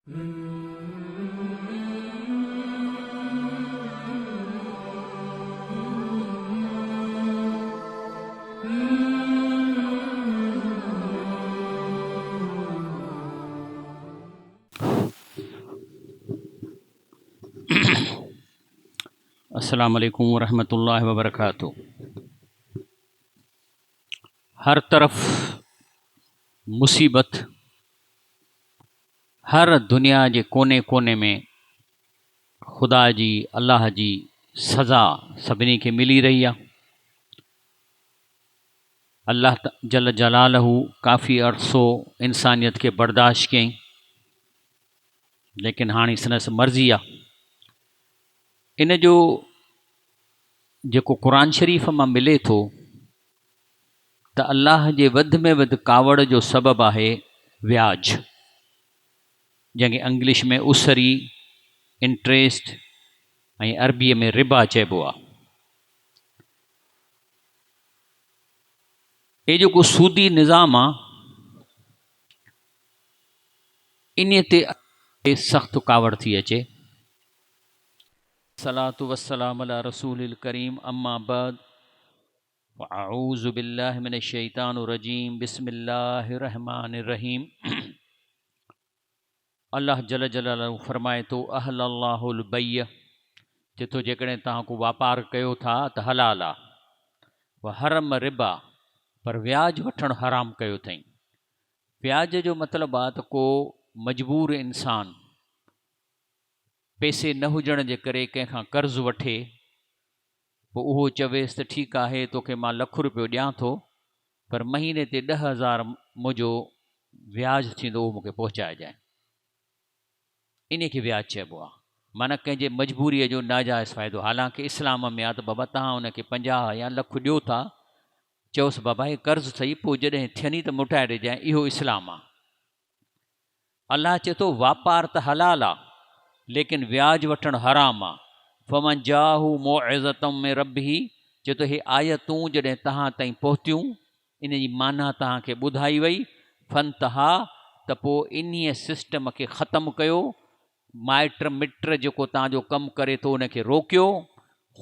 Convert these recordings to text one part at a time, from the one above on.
السلام عليڪم ورحمة الله وبرڪاته هر طرف مصيبت هر دنيا جي ڪوني ڪوني ۾ خدا جي الله جي سزا سڀني کي ملي رهي آهي الله جل جلاله ڪافي عرصو انسانيت کي برداشت ڪيائين ليڪن هاڻي سندس مرضي آهي ان جو جيڪو قرآن شريف مان ملي ٿو ته الله جي وڌ ۾ وڌ ڪاوڙ جو سبب آهي وياج جنهن کي انگلش ۾ اسري، Interest، ۽ عربيء ۾ ربا چئبو آهي. هي جيڪو سودي نظام آهي انهيء تي سخت ڪاوڙ ٿي اچي. الصلوة والسلام علي رسول الڪريم اما بعد فاعوذ بالله من الشيطان الرجيم بسم الله الرحمن الرحيم الله جل جلاله فرمائي ٿو اهل الله البيع چي ٿو جيڪڏهن توهان ڪو واپار ڪيو ٿا ته حلال آ وحرم ربا پر وياج وٺڻ حرام ڪيو اٿئي وياج جو مطلب آ ته ڪو مجبور انسان پئسي نه هجڻ جي ڪري ڪنهن کان قرض وٺي، پوء اهو چويس ته ٺيڪ آهي توکي مان لک روپيو ڏيان ٿو پر مهيني تي 10,000 منهنجو وياج ٿيندو اهو مون کي پهچائجانء. انهي کي وياج چئبو آهي. معنيٰ ڪنهن جي مجبوريء جو ناجائز فائدو. حالانڪه اسلام ۾ آهي ته بابا توهان ان کي 50 يا لک ڏيو ٿا، چئوس بابا هي قرض اٿئي پوء جڏهن ٿيني ته موٽائي ڏجانء، اهو اسلام آهي. الله چئي ٿو واپار ته حلال آ ليڪن وياج وٺڻ حرام آ فمن جاءه موعظة من ربه چئي ٿو هي آيتون جڏهن توهان تائين پهتيون ان جي معنيٰ توهان کي ٻڌائي وئي فانتها ته پوء انهيء سسٽم کي ختم ڪيو مائٽ مٽ جيڪو توهان جو ڪم ڪري ٿو ان کي روڪيو،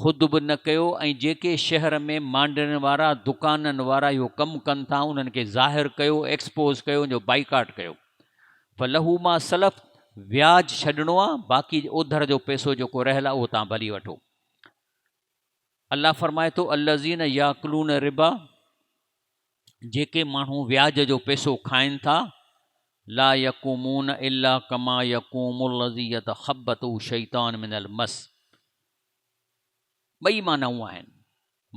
خود به نه ڪيو ۽ جيڪي شهر ۾ مانڊين وارا، دڪانن وارا اهو ڪم ڪن ٿا انهن کي ظاهر ڪيو، ايڪسپوز ڪيو، ان جو بائيڪاٽ ڪيو. فله ما سلف وياج ڇڏڻو آ، باقي اوڌر جو پئسو جيڪو رهيل آ اهو توهان ڀلي وٺو. الله فرمائي ٿو الذين ياڪلون الربا جيڪي ماڻهو وياج جو پئسو کائن ٿا، لا يقومون الا ڪما يقوم الذي يتخبطه الشيطان من المس ٻئي معنائون آهن،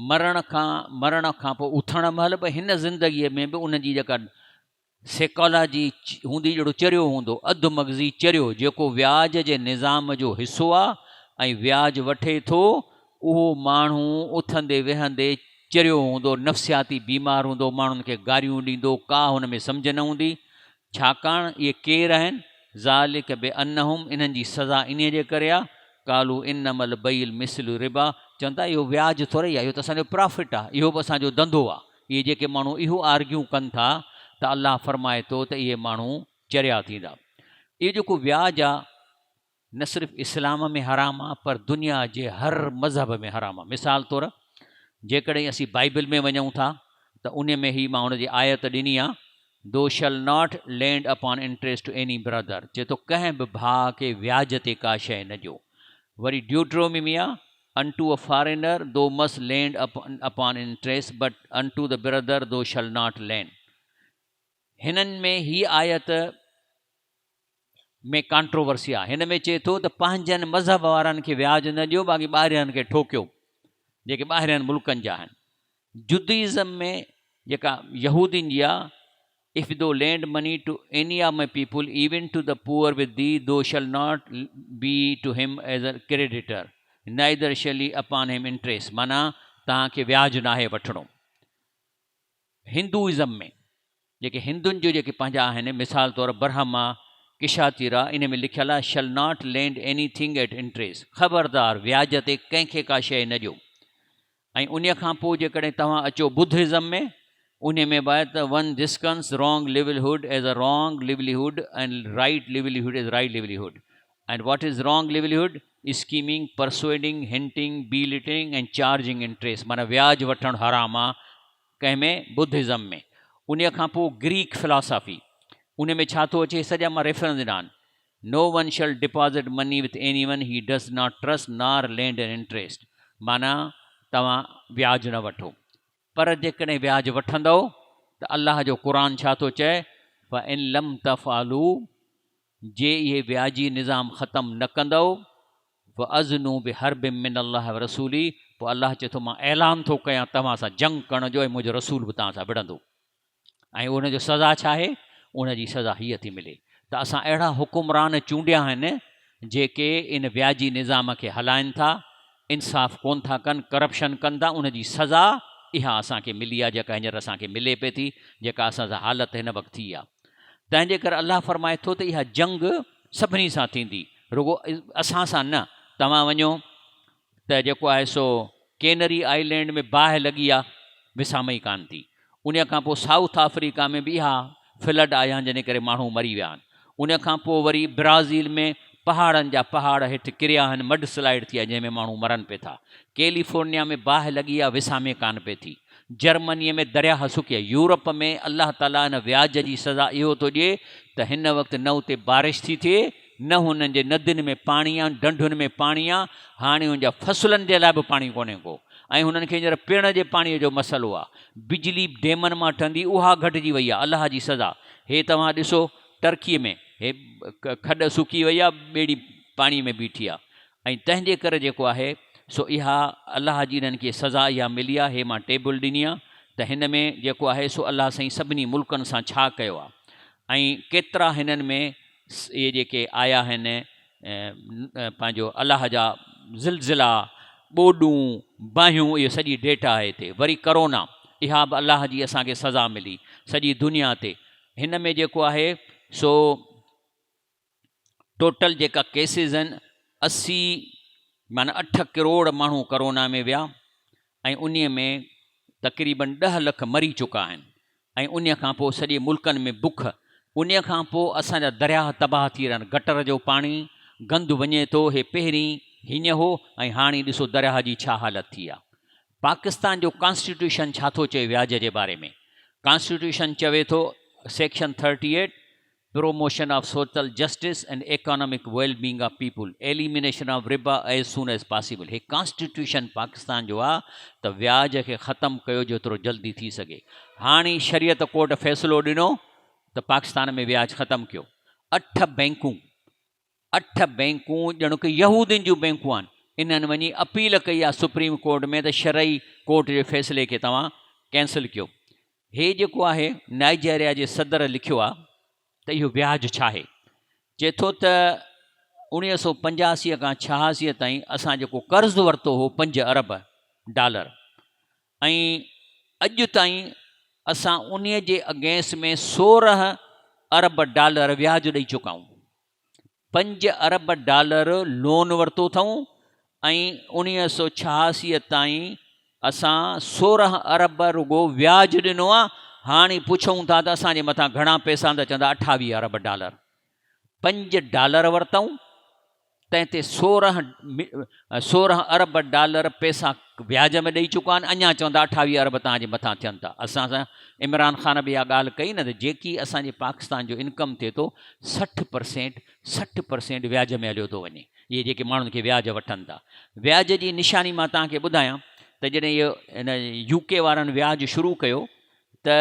مرڻ کان مرڻ کان پوء اٿڻ مهل به هن زندگيء ۾ به ان جي جيڪا سيڪالاجي هوندي جهڙو چريو هوندو، اڌ مغزي چريو جيڪو وياج جي نظام جو حصو آ ۽ وياج وٺي ٿو اهو ماڻهو اٿندي ويهندي چريو هوندو، نفسياتي بيمار هوندو، ماڻهن کي گاريون ڏيندو، ڪا هن ۾ سمجهه نه هوندي، ڇاڪاڻ اهي ڪير آهن؟ ذلڪ بانهم انهن جي سزا انهيء جي ڪري آ، قالوا انما البيع مثل الربا چون ٿا اهو وياج ٿورئي آ، اهو ته اسان جو پرافٽ آ، اهو به اسان جو ڌنڌو آ. اهي جيڪي ماڻهو اهو آرگيو ڪن ٿا ته الله فرمائي ٿو ته اهي ماڻهو چريا ٿيندا. اهو جيڪو وياج آ نه صرف اسلام ۾ حرام آ پر دنيا جي هر مذهب ۾ حرام آ. مثال طور جيڪڏهن اسين بائيبل ۾ وڃون ٿا ته ان ۾ هي مان هن جي آيت ڏني آ Thou shalt not lend upon interest to any brother چئي ٿو ڪنهن به ڀاء کي وياج تي ڪا شيء نه ڏيو. وري ڊيوٽرومي ۾ آ Unto a foreigner thou must lend upon interest, but unto the brother thou shalt not lend. هنن ۾ هي آيت ۾ ڪانٽروورسي آهي. هن ۾ چئي ٿو ته پنهنجن مذهب وارن کي وياج نه ڏيو باقي ٻاهرين کي ٺوڪيو جيڪي ٻاهرين ملڪن جا آهن. جوديزم ۾ جيڪا يهودين جي آهي If thou lend money to any of my people, even to the poor with thee, thou shalt not be to him as a creditor, neither shall ye upon him interest. معنيٰ توهان کي وياج ناهي وٺڻو. هندوازم ۾ جيڪي هندن جو جيڪي پنهنجا آهن مثال طور برهما، ڪشاتيرا ان ۾ لکيل آهي shall not lend anything at interest خبردار وياج تي ڪنهن کي ڪا شيء نه ڏيو. ۽ انهيء کان پوء جيڪڏهن توهان اچو ٻڌ ازم ۾، انهي ۾ به آهي ته one discerns wrong livelihood as a wrong livelihood and right livelihood as right livelihood and what is wrong livelihood scheming persuading hinting belittling ۽ charging interest معنيٰ وياج وٺڻ حرام آ ڪنهن ۾ ٻڌزم ۾ انهي کان پوء گريڪ فلاسافي ان ۾ ڇا ٿو اچي سڄا مان ريفرنس ڏنا آهن no one shall deposit money with anyone he does not trust nor lend an interest معنيٰ توهان وياج نه وٺو پر جيڪڏهن وياج وٺندؤ ته الله جو قرآن ڇا ٿو چئي، فَإِن لَمْ تَفْعَلُوا جي اهي وياجي نظام ختم نه ڪندؤ، فَأَذْنُوا بِحَرْبٍ مِّنَ اللّٰه وَرَسُولِهِ پوء الله چئي ٿو مان اعلان ٿو ڪيان توهان سان جنگ ڪرڻ جو ۽ منهنجو رسول به توهان سان وڙهندو. ۽ ان جو سزا ڇا آهي؟ ان جي سزا هيء ٿي ملي ته اسان اهڙا حڪمران چونڊيا آهن جيڪي ان وياجي نظام کي هلائن ٿا، انصاف ڪونه ٿا ڪن، ڪرپشن ڪن ٿا، ان جي سزا اها اسان کي ملي آهي جيڪا هينئر اسان کي ملي پئي ٿي، جيڪا اسان سان حالت هن وقت ٿي آهي. تنهن جي ڪري الله فرمائي ٿو ته اها جنگ سڀني سان ٿيندي، رڳو اسان سان نه، توهان وڃو ته جيڪو آهي سو ڪينري آئلينڊ ۾ باهه لڳي آ وسامي ئي ڪانه ٿي. انهيء کان پوء سائوٿ آفريڪا ۾ به اها فلڊ آيا آهن جنهن جي ڪري ماڻهو مري ويا آهن. انهيء کان پوء وري برازيل ۾ پهاڙن جا پهاڙ هيٺ ڪريا آهن مڊ سلائيڊ ٿي آهي جنهن ۾ ماڻهو مرن پئي ٿا. ڪيليفورنيا ۾ باهه لڳي آ وسامي ڪانه پئي ٿي. جرمنيء ۾ درياهه سڪي آ. يورپ ۾ الله تعاليٰ ان وياج جي سزا اهو ٿو ڏئي ته هن وقت نه اتي بارش ٿي ٿئي نه هنن جي ندين ۾ پاڻي آ، ڍنڍن ۾ پاڻي آ، هاڻي هن جا فصلن جي لاء به پاڻي ڪونهي ڪو ۽ هنن کي هينئر پيئڻ جي پاڻي جو مسئلو آ. بجلي ڊيمن مان ٺهندي اها گهٽجي وئي آ، الله جي سزا. هي توهان ڏسو ٽرڪي ۾ هي کڏ سڪي وئي آ، ٻيڙي پاڻي ۾ بيٺي آ ۽ تنهن جي ڪري جيڪو آهي سو اها الله جي انهن کي سزا اها ملي آ، هي مان ٽيبل ڏني آ ته هن ۾ جيڪو آهي سو الله سائين سڀني ملڪن سان ڇا ڪيو آ ۽ ڪيترا هنن ۾ اهي جيڪي آيا آهن پنهنجو الله جا زلزلا، ٻوڏون، باهيون اهي سڄي ڊيٽا آهي هتي. وري ڪرونا اها به الله جي اسان کي سزا ملي سڄي دنيا تي. هن ۾ جيڪو آهي سو ٽوٽل جيڪا ڪيسز آهن 80 معنيٰ 8 ڪروڙ ماڻهو ڪرونا ۾ ويا ۽ انهي ۾ تقريبن 10 لک مري چڪا آهن ۽ انهي کان پوء سڄي ملڪن ۾ بک، انهي کان پوء اسان جا درياهه تباهه ٿي رهيا آهن، گٽر جو پاڻي گند وڃي ٿو، هي پهرين هيئن هو ۽ هاڻي ڏسو درياهه جي ڇا حالت ٿي آهي. پاڪستان جو ڪانسٽيٽيوشن ڇا ٿو چئي وياج جي باري ۾؟ ڪانسٽيٽيوشن چوي ٿو section thirty eight promotion of social justice and economic well being of people, elimination of riba as soon as possible he constitution Pakistan جو آ ته وياج کي ختم ڪيو جيترو جلدي ٿي سگهي. هاڻي شريعت ڪورٽ فيصلو ڏنو ته پاڪستان ۾ وياج ختم ڪيو. اٺ بئنڪون اٺ بئنڪون ڄڻڪ يهودين جون بئنڪون آهن انهن وڃي اپيل ڪئي آ سپريم ڪورٽ ۾ ته شرعي ڪورٽ جي فيصلي کي توهان ڪينسل ڪيو. هي جيڪو آهي نائيجيريا جي صدر لکيو آهي ته اهو وياج ڇا آهي؟ چئي ٿو ته 1985 کان 86 تائين اسان جيڪو قرض ورتو هو 5 ارب ڊالر ۽ اڄ تائين اسان انهي جي اگينسٽ ۾ 16 ارب ڊالر وياج ڏئي چڪا آهيون. پنج ارب ڊالر لون ورتو اٿئون ۽ 1986 تائين اسان 16 ارب رڳو وياج ڏنو آ، هاڻي پڇون ٿا ته اسان جي مٿان گهڻا پئسا آهن ته چوندا 28 ارب ڊالر. پنج ڊالر ورتائون تنهن تي 16 ارب ڊالر پئسا وياج ۾ ڏئي چڪا آهن اڃا چوندا 28 ارب توهان جي مٿان ٿين ٿا. اسان سان عمران خان به اها ڳالهه ڪئي نه ته جيڪي اسان جي پاڪستان جو انڪم ٿئي ٿو 60 پرسينٽ 60 پرسينٽ وياج ۾ هليو ٿو وڃي اهي جيڪي ماڻهن کي وياج وٺن ٿا. وياج جي نشاني مان توهان کي ٻڌايان ته جڏهن اهو هن يو ڪي وارن وياج شروع ڪيو ته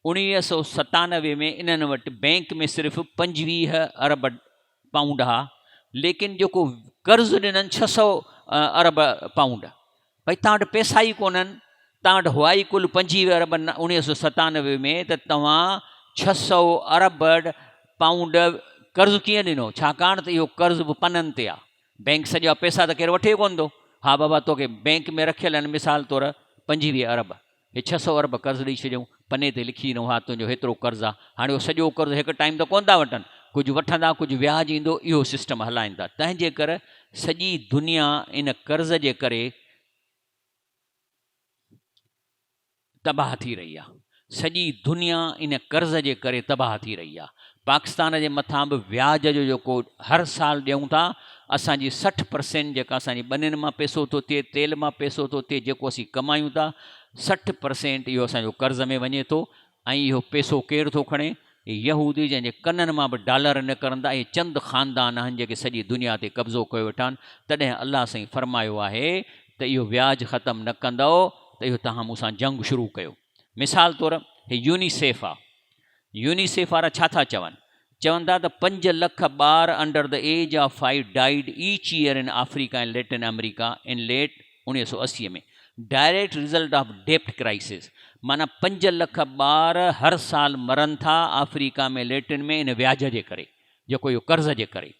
1997 ۾ انهن وٽ بئنڪ ۾ صرف 25 ارب پائونڊ ها ليڪن جيڪو قرض ڏنن 600 ارب پائونڊ ڀئي توهان وٽ پئسا ئي ڪونهن توهان وٽ هئا ئي ڪل 25 ارب 1997 ۾ ته توهان 600 ارب پائونڊ قرض ڪيئن ڏنو ڇاڪاڻ ته اهو قرض به پنن تي آهي بئنڪ سڄا پئسا ته ڪير وٺي ڪونه ٿو ها بابا توکي بئنڪ ۾ رکيل آهن مثال طور 25 ارب هي 600 ارب قرض ڏئي ڇڏيائون، پني تي لکي ڏنو ها تنهنجو هيترو قرض آ، هاڻي اهو سڄو قرض هڪ ٽائيم ته ڪونه ٿا وٺن، ڪجهه وٺندا ڪجهه وياج ايندو اهو سسٽم هلائين ٿا، تنهن جي ڪر سڄي دنيا ان قرض جي ڪري تباهه ٿي رهي آهي. سڄي دنيا ان قرض جي ڪري تباهه ٿي رهي آهي. پاڪستان جي مٿان به وياج جو جيڪو هر سال ڏيون ٿا، اسان جي 60 پرسينٽ جيڪا اسان جي ٻنين مان پئسو ٿو ٿئي، تيل مان پئسو ٿو ٿئي، جيڪو اسين ڪمايون ٿا، 60 پرسينٽ اهو اسان جو قرض ۾ وڃي ٿو ۽ اهو پئسو ڪير ٿو کڻي؟ اهي يهودي جنهن جي ڪنن مان به ڊالر نڪرندا، اهي چند خاندان آهن جيڪي سڄي دنيا تي قبضو ڪيو ويٺا آهن. تڏهن الله سائين فرمايو آهي ته اهو وياج ختم نه ڪندؤ ته اهو توهان مون سان جنگ شروع ڪيو. مثال طور هي يونيسيف آ. يونيسيف وارا ڇا ٿا چون؟ چون ٿا ته 5 لک ٻار under the age of five died each year in Africa ۽ Latin America in late 1980 ۾ direct result of ڊيپٽ crisis معنيٰ 5 لک ٻار هر سال مرن ٿا آفريڪا ۾ ليٽن ۾ ان وياج جي ڪري جيڪو اهو قرض جي ڪري.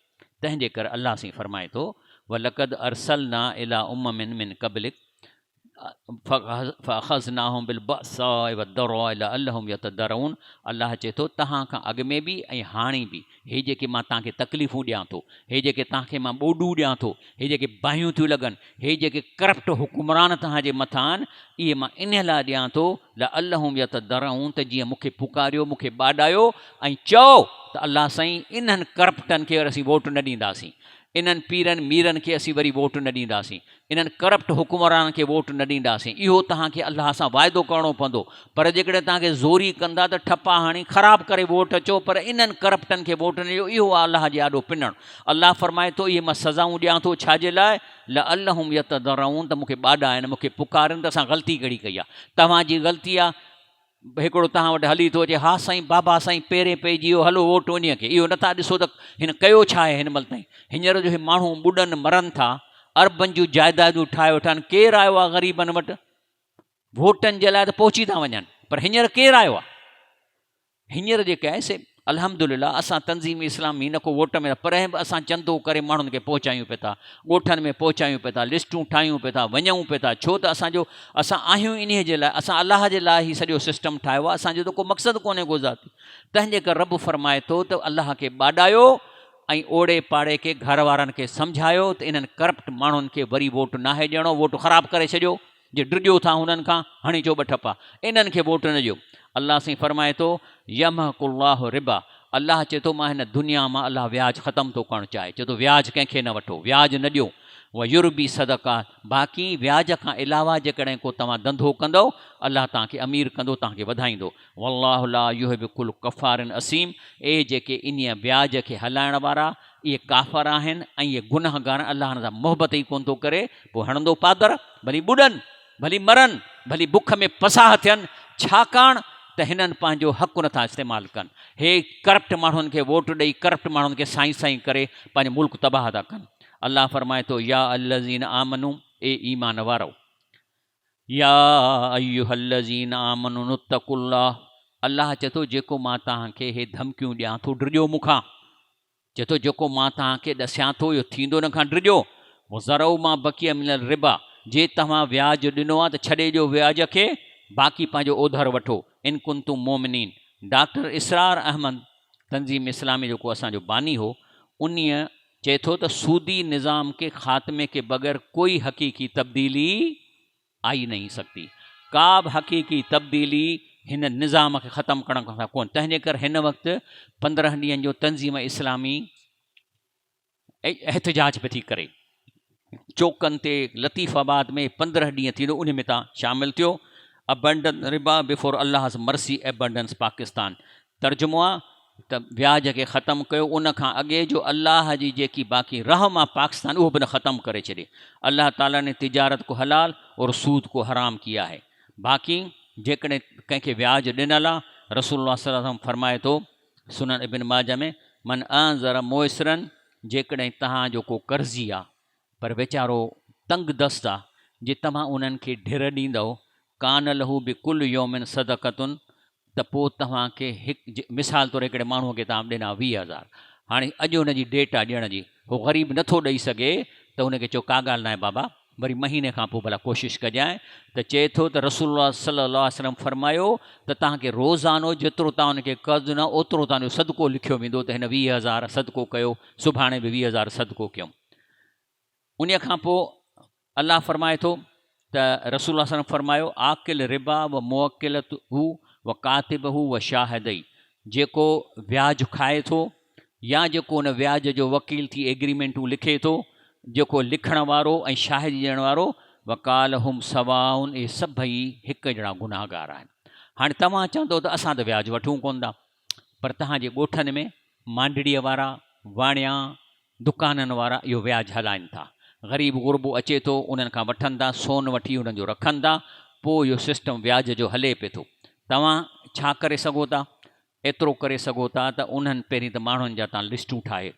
تنهن جي ڪري الله سائين فرمائي ٿو، ولقد ارسلنا الي امم من قبلک فاخذناهم بالبأساء والضراء لعلهم يتضرعون الله چئي ٿو توهان کان اڳ ۾ به ۽ هاڻي به هي جيڪي مان توهان کي تڪليفون ڏيان ٿو، هي جيڪي توهان کي مان ٻوڏون ڏيان ٿو، هي جيڪي باهيون ٿيون لڳن، هي جيڪي ڪرپٽ حڪمران توهان جي مٿان آهن، اهي مان انهيء لاء ڏيان ٿو، لعلهم يتضرعون ته جيئن مون کي پڪاريو، مون کي ٻاڏايو ۽ چئو ته الله سائين انهن ڪرپٽن کي اسين ووٽ نه ڏينداسين، انهن پيرن ميرن کي اسين وري ووٽ نه ڏينداسين، انهن ڪرپٽ حڪمرانن کي ووٽ نه ڏينداسين. اهو توهان کي الله سان واعدو ڪرڻو پوندو. پر جيڪڏهن توهان کي زوري ڪندا ته ٺپا هڻي خراب ڪري ووٽ اچو پر انهن ڪرپٽن کي ووٽ نه ڏيو. اهو آهي الله جي آڏو پنڻ. الله فرمائي ٿو اهي مان سزائون ڏيان ٿو ڇا جي لاء؟ لعلهم يتضرعون ته مون کي ٻاڏائن، مون کي پڪارين ته اسان غلطي ڪهڙي ڪئي آهي. توهان جي غلطي آهي. هڪڙو توهان وٽ هلي ٿو اچي، ها سائين بابا سائين پيرين پئجي ويو، هلو ووٽ انهيء کي. اهو نٿا ڏسو ته هن ڪيو ڇا آهي هن مهل تائين. هينئر جو هي ماڻهو ٻڏن مرن ٿا، اربن جون جائدادون ٺاهي ويٺا آهن، ڪير آيو آهي غريبن وٽ؟ ووٽن جي لاء ته پهچي ٿا وڃن، پر هينئر ڪير آيو آهي؟ هينئر جيڪي آهي سي الحمدلله اسان تنظيم اسلامي نه ڪو ووٽ ۾ پرهن به اسان چندو ڪري ماڻهن کي پهچايون پئي ٿا، ڳوٺن ۾ پهچايون پئي ٿا، لسٽون ٺاهيون پئي ٿا، وڃون پئي ٿا، ڇو ته اسان جو اسان آهيون انهيء جي لاء، اسان الله جي لاء هي سڄو سسٽم ٺاهيو آهي، اسان جو ته ڪو مقصد ڪونهي ڪو ذاتي. تنهن جي ڪري رب فرمائي ٿو ته الله کي ٻاڏايو ۽ اوڙي پاڙي کي گهر وارن کي سمجهايو ته انهن ڪرپٽ ماڻهن کي وري ووٽ ناهي ڏيڻو، ووٽ خراب ڪري ڇڏيو. جي ڊڄو ٿا هنن کان، هڻي چئو ٻه ٺپا، انهن کي ووٽ نه ڏيو. الله سائين فرمائي ٿو، يمحق الله الربا، الله چئي ٿو مان هن دنيا مان الله وياج ختم ٿو ڪرڻ چاهي، چئي ٿو وياج ڪنهن کي نه وٺو، وياج نه ڏيو، ويربي الصدقات، باقي وياج کان علاوه جيڪڏهن ڪو توهان ڌنڌو ڪندؤ، الله توهان کي امير ڪندو، توهان کي وڌائيندو. والله لا يحب ڪل ڪفار اثيم، اهي جيڪي انهيء وياج کي هلائڻ وارا، اهي ڪافر آهن ۽ اهي گنهگار آهن، الله هنن سان محبت ئي ڪونه ٿو ڪري، پوء هڻندو پادر، ڀلي ٻڏن، ڀلي مرن، ڀلي بک ۾ پساهه ٿين، ڇاڪاڻ ته هنن پنهنجو حق نٿا استعمال ڪن. هي ڪرپٽ ماڻهن کي ووٽ ڏئي، ڪرپٽ ماڻهن کي سائين سائين ڪري پنهنجو ملڪ تباهه ٿا ڪن. الله فرمائي ٿو، يا الذين آمنو، اي ايمان وارؤ! يا ايها الذين آمنوا اتقوا الله، الله چئي ٿو جيڪو مان توهان کي هي ڌمڪيون ڏيان ٿو ڊڄو مون کان. چئي ٿو جيڪو مان توهان کي ڏسيان ٿو اهو ٿيندو ان کان ڊڄو. وذروا ما بقي من الربا جي توهان وياج ڏنو آهي ته ڇڏي ڏيو وياج کي باقي پنهنجو اوڌر وٺو ان ڪنتم مؤمنين. ڊاڪٽر اسرار احمد تنظيم اسلامي جيڪو اسان جو باني هو انهيء چئي ٿو ته سودي نظام ڪي خاتمي ڪي بغير ڪوئي حقيقي تبديلي آئي نهين سگهتي. ڪا به حقيقي تبديلي هن نظام کي ختم ڪرڻ کان سواء ڪونه. تنهن جي ڪري هن وقت 15 ڏينهن جو تنظيم اسلامي احتجاج پئي ٿي ڪري. چوڪن تي لطيف آباد ۾ 15 ڏينهن ٿيندو انهي ۾ تان شامل ٿيو. Abandon riba before Allah's mercy abandons Pakistan ترجمو آ ته وياج کي ختم ڪيو ان کان اڳي جو الله جي جيڪي باقي رحم آ پاڪستان اهو به نه ختم ڪري ڇڏي. الله تعالي ني تجارت کو حلال اور سود کو حرام ڪيا هي. باقي جيڪڏهن ڪنهن کي وياج ڏنل آ رسول الله صلي الله عليه وسلم فرمائي ٿو سنن ابن ماجه ۾ من انذر معسرا جيڪڏهن توهان جو ڪو قرضي آ پر ويچارو تنگ دست آ جي توهان انهن کي ڍر ڏيندؤ ڪان له بڪل يوم صدقة ته پوء توهان کي هڪ مثال طور هڪڙي ماڻهوء کي توهان ڏنا 20,000 هاڻي اڄ هن جي ڊيٽ آ ڏيڻ جي هو غريب نٿو ڏئي سگهي ته هن کي چئو ڪا ڳالهه ناهي بابا وري مهيني کان پوء ڀلا ڪوشش ڪجانء ته چئي ٿو ته رسول الله صلي الله عليه وسلم فرمايو ته توهان کي روزانو جيترو توهان هن کي قرض ڏنو اوترو توهان جو صدقو لکيو ويندو ته هن 20,000 صدقو ڪيو سڀاڻي به 20,000 صدقو ڪيم. انهيء کان پوء الله فرمائي ٿو. ته رسول الله صلعم فرمايو، آڪل ربا و موڪلته و ڪاتبه و شاهدئي، جيڪو وياج کائي ٿو يا جيڪو ان وياج جو وڪيل ٿي ايگريمينٽون لکي ٿو، جيڪو لکڻ وارو ۽ شاهدي ڏيڻ وارو، وقال هم سواء، اهي سڀئي هڪ جهڙا گنهگار آهن. هاڻي توهان چوندؤ ته اسان ته وياج وٺون ڪونه ٿا، پر توهان جي ڳوٺن ۾ مانڊڙيء وارا، واڻيا، دڪانن وارا اهو وياج هلائن ٿا. غريب غربو اچي ٿو، انهن کان وٺن ٿا، سون وٺي انهن جو رکن ٿا، پوء اهو سسٽم وياج جو هلي پئي ٿو. توهان ڇا ڪري سگهو ٿا؟ ايترو ڪري سگهو ٿا ته انهن پهرين ته ماڻهن جا توهان لسٽون ٺاهي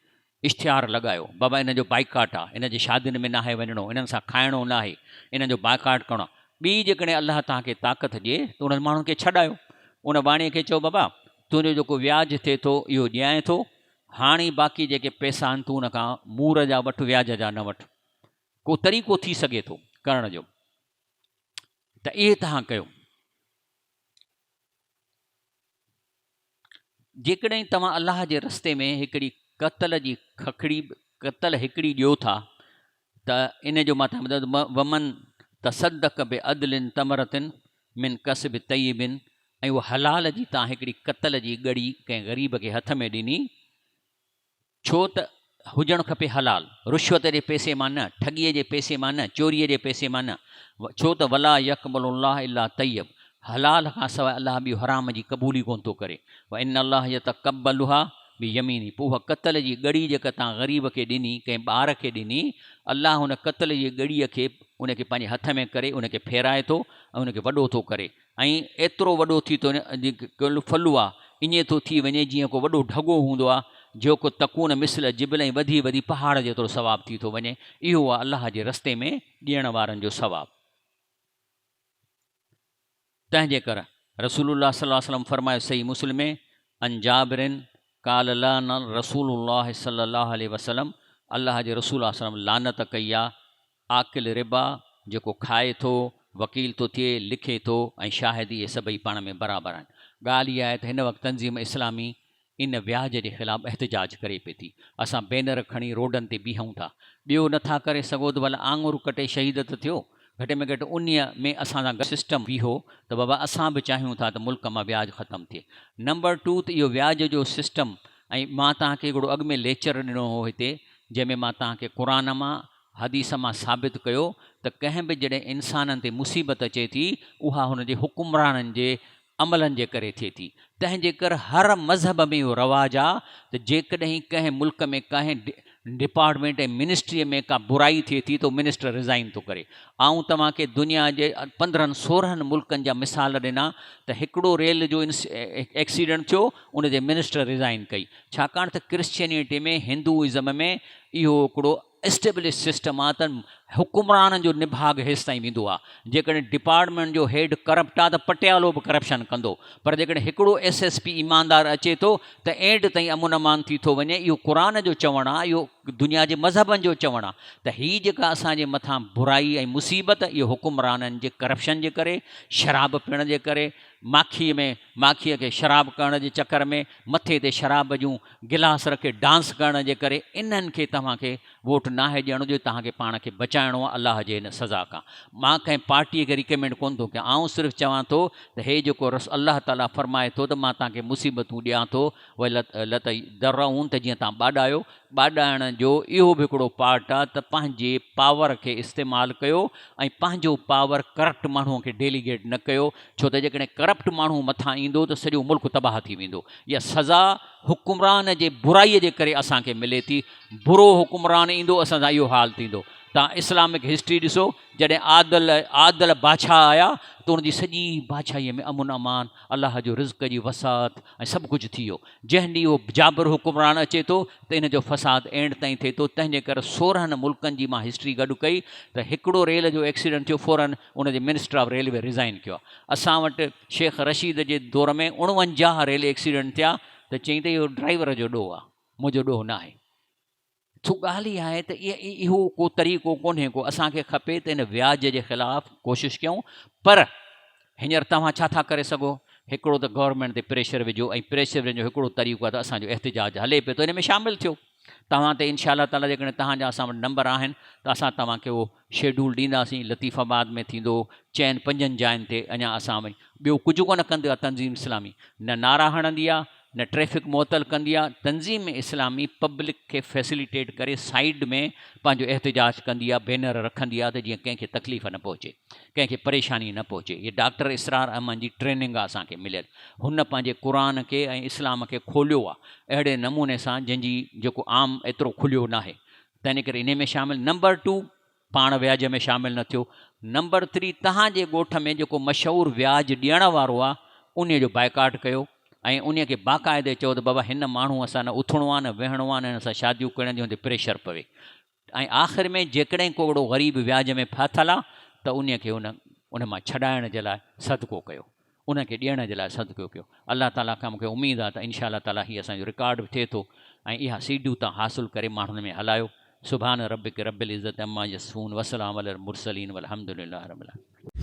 اشتهار لڳايو، بابا انهن جو بائيڪاٽ آ، انهن جي شادين ۾ ناهي وڃڻو، انهن سان کائڻو ناهي، انهن جو بائيڪاٽ ڪرڻو آ. ٻي جيڪڏهن الله توهان کي طاقت ڏئي ته انهن ماڻهن کي ڇڏايو. ان واڻيي کي چئو بابا تنهنجو جيڪو وياج ٿئي ٿو اهو ڏيانء ٿو، هاڻي باقي جيڪي پئسا آهن تون ان کان مور جا وٺ وياج جا نه وٺ. ڪو طريقو ٿي سگهي ٿو ڪرڻ جو ته اهي توهان ڪيو. جيڪڏهن توهان الله جي رستي ۾ هڪڙي قتل جي ککڙي قتل هڪڙي ڏيو ٿا ته ان جو مطلب ومن تصدق بعدل تمرة من ڪسب طيب ۽ اهو حلال جي توهان هڪڙي قتل جي ڳڙي ڪنهن غريب کي هٿ ۾ ڏني ڇو ته هجڻ کپي حلال، رشوت جي پئسي مان نه، ٺڳيء جي پئسي مان نه، چوريء جي پئسي مان نه، ڇو ته ولا يقبل الله الا طيب، حلال کان سواء الله ٻيو حرام جي قبول ئي ڪونه ٿو ڪري، وان الله يتقبلها بيمينه، پوء اها قتل جي ڳڙي جيڪا توهان غريب کي ڏني، ڪنهن ٻار کي ڏني، الله ان قتل جي ڳڙيء کي ان کي پنهنجي هٿ ۾ ڪري ان کي ڦيرائي ٿو ۽ ان کي وڏو ٿو ڪري ۽ ايترو وڏو ٿي ٿو وڃي ڦلو آ ائين ٿو ٿي وڃي جيئن ڪو وڏو ڍڳو هوندو آ جيڪو تڪون مثل جبل ۽ وڌي وڌي پهاڙ جيترو ثواب ٿي ٿو وڃي اهو آ الله جي رستي ۾ ڏيڻ وارن جو ثواب. تنهن جي ڪر رسول الله صلي الله عليه وسلم فرمايو صحيح مسلم ۾ عن جابر قال لعن رسول الله صلي الله عليه وسلم الله جي رسول الله صلي الله عليه وسلم لعنت ڪئي آ آڪل ربا، جيڪو کائي ٿو، وڪيل ٿو ٿئي، لکي ٿو ۽ شاهد اهي سڀئي پاڻ ۾ برابر آهن. ڳالهه اها آهي ته هن وقت تنظيم اسلامي ان وياج جي خلاف احتجاج ڪري پئي ٿي. اسان بينر کڻي روڊن تي بيهون ٿا. ٻيو نه ٿا ڪري سگهو ته ڀلا آڱر ڪٽي شهيد ته ٿيو. گهٽ ۾ گهٽ انهيء ۾ اسان سان گڏ سسٽم بيهو ته بابا اسان به چاهيون ٿا ته ملڪ مان وياج ختم ٿئي. نمبر ٽو ته اهو وياج جو سسٽم ۽ مان توهان کي هڪڙو اڳ ۾ ليڪچر ڏنو هو هتي جنهن ۾ مان توهان کي قرآن مان حديث مان ثابت ڪيو ته ڪنهن به جڏهن انسانن تي مصيبت اچي ٿي اها هن جي حڪمرانن جي عملن جي ڪري ٿئي ٿي تنهن جي ڪر هر مذهب ۾ اهو رواج آ ته جيڪڏهن ڪنهن ملڪ ۾ ڪنهن ڊپارٽمينٽ ۽ منسٽري ۾ ڪا برائي ٿئي ٿي ته منسٽر ريزائن ٿو ڪري آئون توهان کي دنيا جي 15 16 ملڪن جا مثال ڏنا ته هڪڙو ريل جو ايڪسيڊنٽ ٿيو ان جي منسٽر ريزائن ڪئي ڇاڪاڻ ته ڪرسچينيٽي ۾ هندو ازم ۾ اهو هڪڙو اسٽيبلش سسٽم آ ته حڪمرانن جو نڀاڳ هيستائين ويندو آ. جيڪڏهن ڊپارٽمينٽ جو هيڊ ڪرپٽ آ ته پٽيالو به ڪرپشن ڪندو پر جيڪڏهن هڪڙو ايس ايس پي ايماندار اچي ٿو ته اينڊ تائين امن امان ٿي ٿو وڃي اهو قرآن جو چوڻ آ اهو دنيا جي مذهبن جو چوڻ آ ته هي جيڪا اسان جي مٿان برائي ۽ مصيبت اهو حڪمرانن جي ڪرپشن جي ڪري شراب پيئڻ جي ڪري ماکي ۾ ماکيء کي شراب ڪرڻ جي چڪر ۾ مٿي تي شراب جون گلاس رکي ڊانس ڪرڻ جي ڪري انهن کي توهان کي ووٽ ناهي ڏيڻو جو توهان کي پاڻ کي بچائڻو آهي الله جي هن سزا کان. مان ڪنهن پارٽيء کي ريڪمينڊ ڪونه ٿو ڪيان آئون صرف چوان ٿو ته هي جيڪو رس الله تعاليٰ فرمائي ٿو ته مان توهان کي مصيبتون ڏيان ٿو ولتضرعون ته جيئن توهان ٻاڏايو ٻاڏائڻ جو اهو به هڪڙو پارٽ آ ته پنهنجي پاور کي استعمال ڪيو ۽ پنهنجو پاور ڪرپٽ ماڻهو کي ڊيليگيٽ نه ڪيو ڇو ته جيڪڏهن ڪرپٽ ماڻهو مٿان ايندو ته سڄو ملڪ تباهه ٿي ويندو اها سزا حڪمران جي برائي جي ڪري اسان کي ملي ٿي برو حڪمران ايندو اسان سان اهو حال ٿيندو تان اسلامڪ هسٽري ڏسو جڏهن عادل عادل بادشاهه آيا ته ان جي سڄي بادشاهي ۾ امن امان الله جو رزق جي وسعت ۽ سڀ ڪجهه ٿي ويو. جنهن ڏينهن اهو جابر حڪمران اچي ٿو ته ان جو فساد اينڊ تائين ٿئي ٿو. تنهن جي ڪري 16 ملڪن جي مان هسٽري گڏ ڪئي ته هڪڙو ريل جو ايڪسيڊنٽ ٿيو فورن ان جي منسٽر آف ريلوي ريزائن ڪيو آهي. اسان وٽ شيخ رشيد جي دور ۾ 49 ريل ايڪسيڊنٽ ٿيا ته چيائين ته اهو ڊرائيور جو ڏوهه آهي منهنجو ڏوهه ناهي. سو ڳالهه اها آهي ته اهو ڪو طريقو ڪونهي ڪو اسان کي کپي ته ان وياج جي خلاف ڪوشش ڪيون پر هينئر توهان ڇا ٿا ڪري سگهو هڪڙو ته گورنمينٽ تي پريشر وجهو ۽ پريشر وجهڻ جو هڪڙو طريقو آهي ته اسان جو احتجاج هلي پيو ٿو ان ۾ شامل ٿيو توهان تي انشاء الله تعاليٰ جيڪڏهن توهان جا اسان وٽ نمبر آهن ته اسان توهان کي اهو شيڊول ڏينداسين لطيف آباد ۾ ٿيندو چئن پنجن جاين تي اڃا اسان وڃ ٻيو ڪجهه ڪونه ڪندي آهي تنظيم اسلامي نه نعرا هڻندي آهي نه ٽريفڪ معطل ڪندي آهي تنظيم اسلامي پبلڪ کي فيسليٽيٽ ڪري سائيڊ ۾ پنهنجو احتجاج ڪندي آهي بينر رکندي آهي ته جيئن ڪنهن کي تڪليف نه پهچي ڪنهن کي پريشاني نه پهچي هي ڊاڪٽر اسرار احمد جي ٽريننگ آهي اسان کي مليل هن پنهنجي قرآن کي ۽ اسلام کي کوليو آهي اهڙي نموني سان جنهن جي جيڪو عام ايترو کليو ناهي تنهن ڪري انهي ۾ شامل نمبر ٽو پاڻ وياج ۾ شامل نه ٿيو. نمبر ٿري توهان جي ڳوٺ ۾ جيڪو مشهور وياج ڏيڻ وارو آ انهي جو بائيڪاٽ ڪيو ۽ انهي کي باقاعدي چئو ته بابا هن ماڻهو سان نه اٿڻو آ نه ويهڻو آ نه هن سان شاديون ڪرڻ جون تي پريشر پوي ۽ آخر ۾ جيڪڏهن ڪو اهڙو غريب وياج ۾ ڦاٿل آ ته انهي کي ان ان مان ڇڏائڻ جي لاء صدقو ڪيو. انهن کي ڏيڻ جي لاء صدقو ڪيو. الله تعاليٰ کان مون کي اميد آهي ته انشاء الله تعاليٰ هي اسان جو رڪارڊ به ٿئي ٿو ۽ اها سيڊيون تان حاصل ڪري ماڻهن ۾ هلايو. سبحان ربک رب العزت عما يصفون وسلام علي المرسلين والحمد لله رب العالمين.